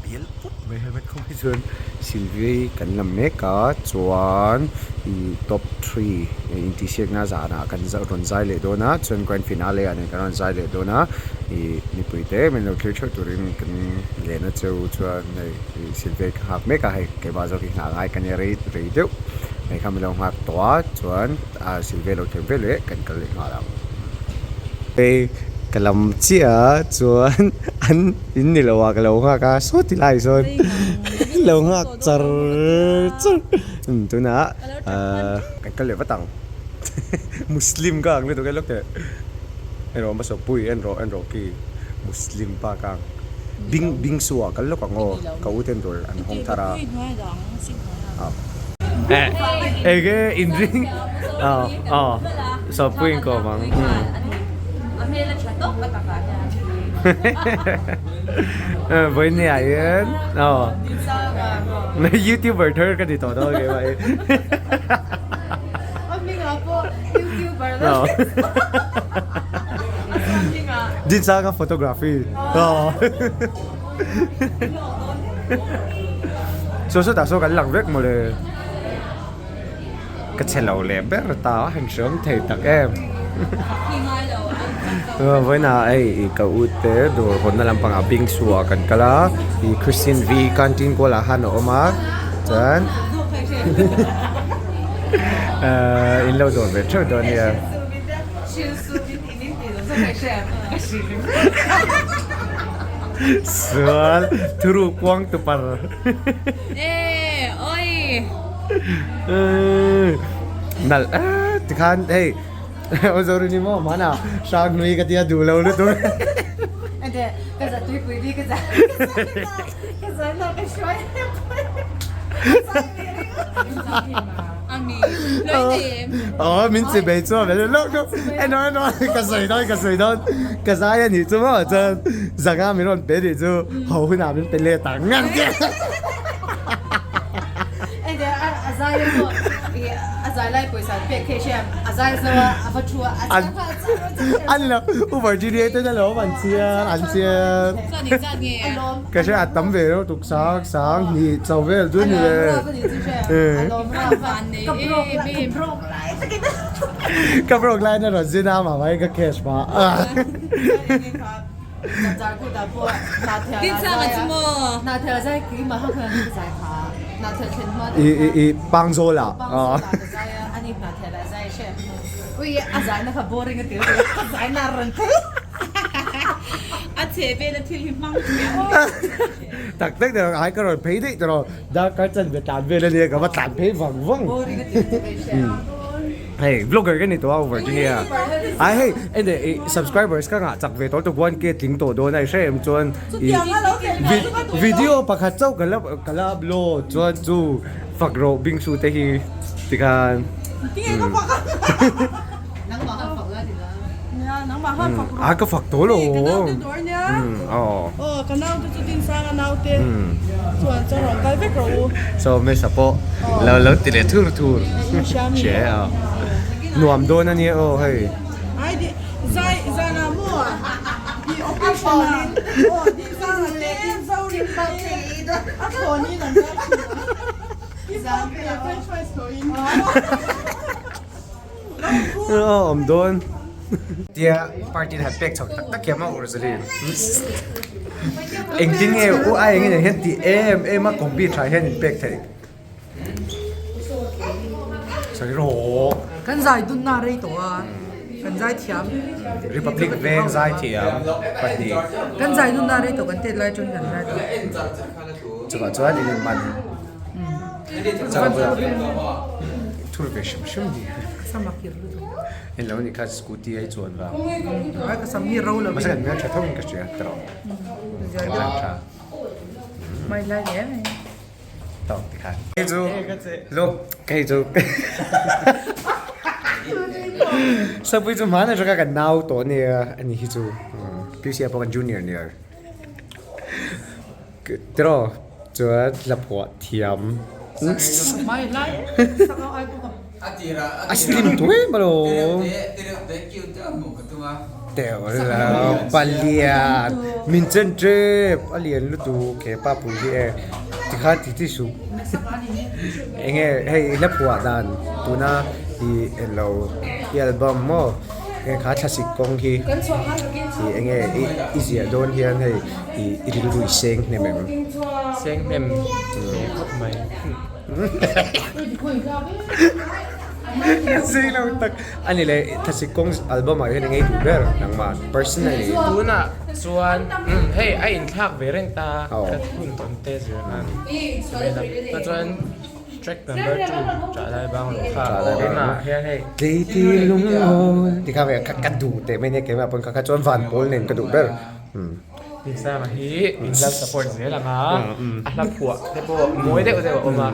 bial pup mai helmet khawp hi chuan Silvia kan lam mek a chuan ih top three intihsiakna zanah kan rawn zai leh dawn a chuan grand finale ah nen kan rawn zai leh dawn a ih mipui te min lo thlir theuh turin kan len a cheu chuan hei ih Silvia ka nghak mek a hei keimah zawk hi nghah ngai ka nia rei rei deuh hei kha min lo nghak tawh a chuan ah Silvia lo thleng vel leh kan kal leh nghal ang. Hei ka lam chiah a chuan an in ni lo ah ka lo nghak a saw ti lai sawn lo nghak char char umm tunah ahh kan kal leh vat ang muslim ka ang lutuk e lawk teh en rawh hmasa pui en rawh en rawh khi muslim pa ka ang bing bingsu ah kal lawk ang aw ka u ten dawr an hawng thar a eh enge inring aw aw sawpui inkawm ang vawiin ah hian aw youtuber thar ka ni tawh dawn keimah hi Dinsanga photography aw Saw sawtah saw kan lang vek mawle. Ka che lo leh ber ta a han hreawm thei tak em. Vawiinah hei ka u te dawr hawnna lampangah bingsu ah kan kal a ih Christian V canteen kualah khan a awm a chuan ahh in lo dawr ve theuh dawn nia. Sual thuru kuang tupar. Nalh eh tikhan hei aw Zorini maw hmanah hrang hlui ka tia duh lo lutuk. Aw min chi bei chuan vel lawk lawk en rawh en rawh ka sawi dawn ka sawi dawn ka zai a nih chu maw chuan zanga min rawn pe nih chu ho hunah min pe let ang ang che. An lo u Virginia te lo an chiar an chiar ka hria a tam ve reuh tuk sang sang hnih chho vel chu ni le ka broke lai na rawn zin a mah mai ka cash pah I i i pangzawl ah Tak tak tawh ai ka rawn phei daih tawh rawh darkar chanve tlan vel ania ka va tlan phei vang vang. Hei vlogger ka ni tawh a Virginia ai hei ene i subscribers ka ngah chak ve tawh lutuk 1k tling tawh dawn a i hre em chuan i video pakhat chauh ka la ka la upload chuan chu fak rawh bingsu te hi tikhan a ka fak tawh lo So Mesa pawh lo lo ti leh thur thur che a nuam dawn a nia aw hei. Awm dawn tia party han pek chho tak tak hian a ur zali engtin nge u ai engin hian ti em em a combi tha hian in pek theih sawi rawh kan zai dun na rei tawh a kan zai thiam Republic veng zai thiam pahnih kan zai dun na rei tawh kan tet lai chuan kan zai tawh chuvah chuan in inman Thur ve hrim hrim ni. Sam a kir lutuk. En lo ni kha scooty ai chuan vang. Ai ka sam hi ro lo. Masa kan hmel tha tho in ka hria tawh. Kan lang tha. Mai lai hle mai. Tawk ti khan. Hei chu look hei chu Sapui chu hmanah atanga kan nau tawh ania ani hi chu PCA pawh kan junior nia. Tiraw chuan hla phuah thiam a slim tuai em alawm. Teuh lo palian min chen tep a lian lutuk he pa pui hi e tikhan ti ti suh enge hei hla phuah dan tuna ih elo i album maw heng kha thlasik kawng hi ih enge i ziah dawn hian hei ih i rilru i seng hnem em? Seng hnem hle khawp mai. Zing lo tak a ni le Thlasik kawng album ah hian i ngei duh ber nangmah personally. Tunah chuan hei a inthlak ve reng ta ka hun tawn te zir khan chuan chuan track number 2 ṭah lai bang lo kha tunah hian hei Tleiti lungawi ti kha ve ka duh teh mai nia keimah pawn kha kha chuan van pawl nen ka duh ber. Pinsanga hi in lal support zel ang a, a hla phuah te pawh mawi deuh deuh a awm a,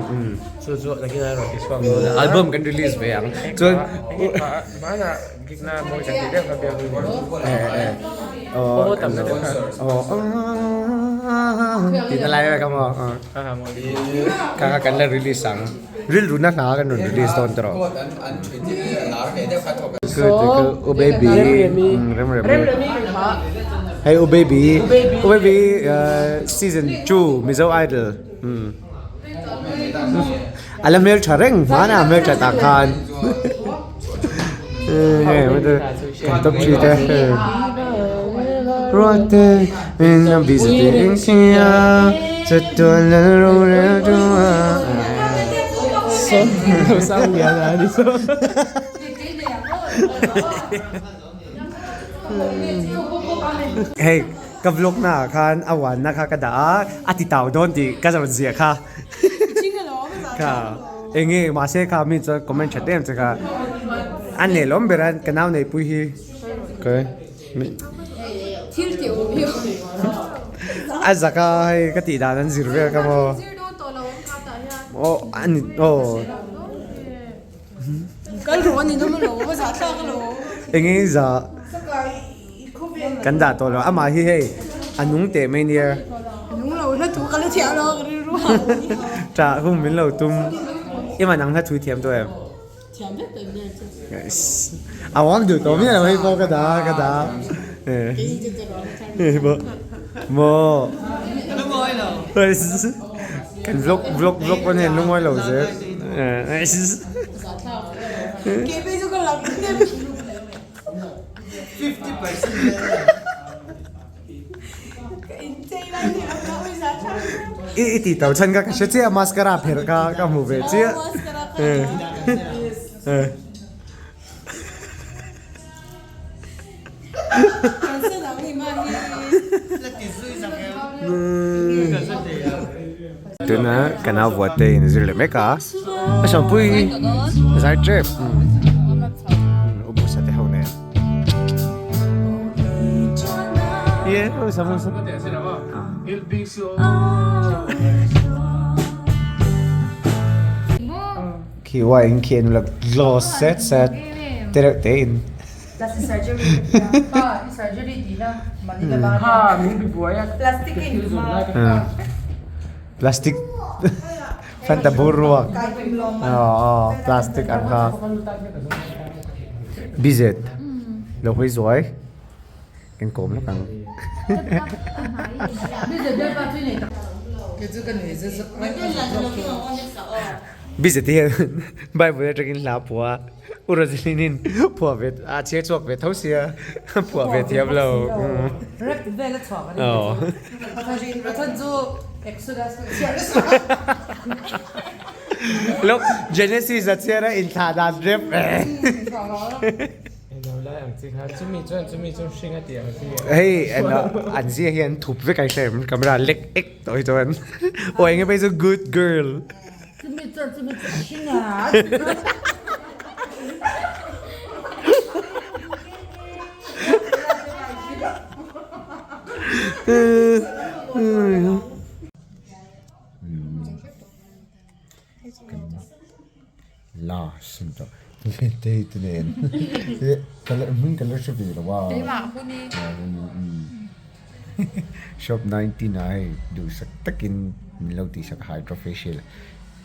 chu chu nakin a rawn ti chhuak dawn a. Album kan release ve ang. Chuan hmanah gig na mawi kan tih deuh kha biak ru nia. Aw tam na deuh kha. Tih na lai kha maw. Kha kha kan la release ang. Rilru na hla kan rawn release dawn tawh. U baby Remremi Hey U baby U baby season 2 Mizo Idol a la hmel tha reng hmanah a hmel tha tak khan kan top 3 te Ruate in a busy day chatuan lal rorel ṭuma. Hei ka vlog na ah khan a uan na kha ka dah a, a ti tau dawn tih ka rawn ziah kha kha eng nge mahse kha mi chuan comment that em che kha a nelawm ber a ka nau neihpui hi a zak a hei ka tih dan an zir vel kha maw aw a ni aw. Enge i zah kan dah tawh lo amah hi hei a nung teh mai nia tah hun min lo tum i man ang hla thui thiam tawh em a uang duh tawh miah lo hei pawh ka dah ka dah maw kan vlog vlog vlog pawn hian lungawi lo zel. I i tih tau chhan kha ka hre chiah a mascara pherh kha ka hmu ve chiah. Tuna ka nau vuah te in zir leh mek a, a sawmpui zai tep ubusa te ho nen. Khi wine khi an la gloss set set te reuh te in. Plastic fanta bur ruak aw plastic ang kha bizet lo hawi zuai kan kawm lawk ang. Bizet hian bible atangin hla phuah a. U Rosalyn-in phuah ve a chhiar chhuak ve tho sia phuah ve thiam lo. Rap vel a chhuak a ni. Pathian chu Exodus a chhiar nasa. Look Genesis a chhiar a inthlah dan rep. Hei an zia hi an thup vek a i hre em camera lek ek tawh hi chuan aw enge phei chu good girl. Chumi chuan chumi chu a hring a. La sin tawh tei te nen hming ka la hre ve lo a shop 99 duhsak takin min lo tihsak hydra facial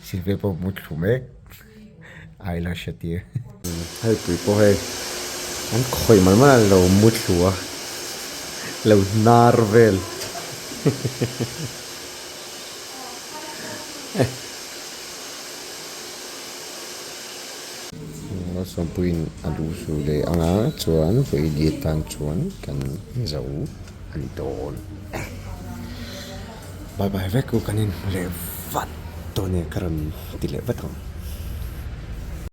silve pawh mu thlu mek eyelash a tir. Hei pui pawh hei. An khawih mal mal a lo mu thlu a, lo hnar vel. Sawmpuiin a lu su leh ang a chuan vawiin tan chuan kan zo a ni dawn e. Bye bye vek u kan inhmu leh vat dawn e ka rawn ti leh vat ang.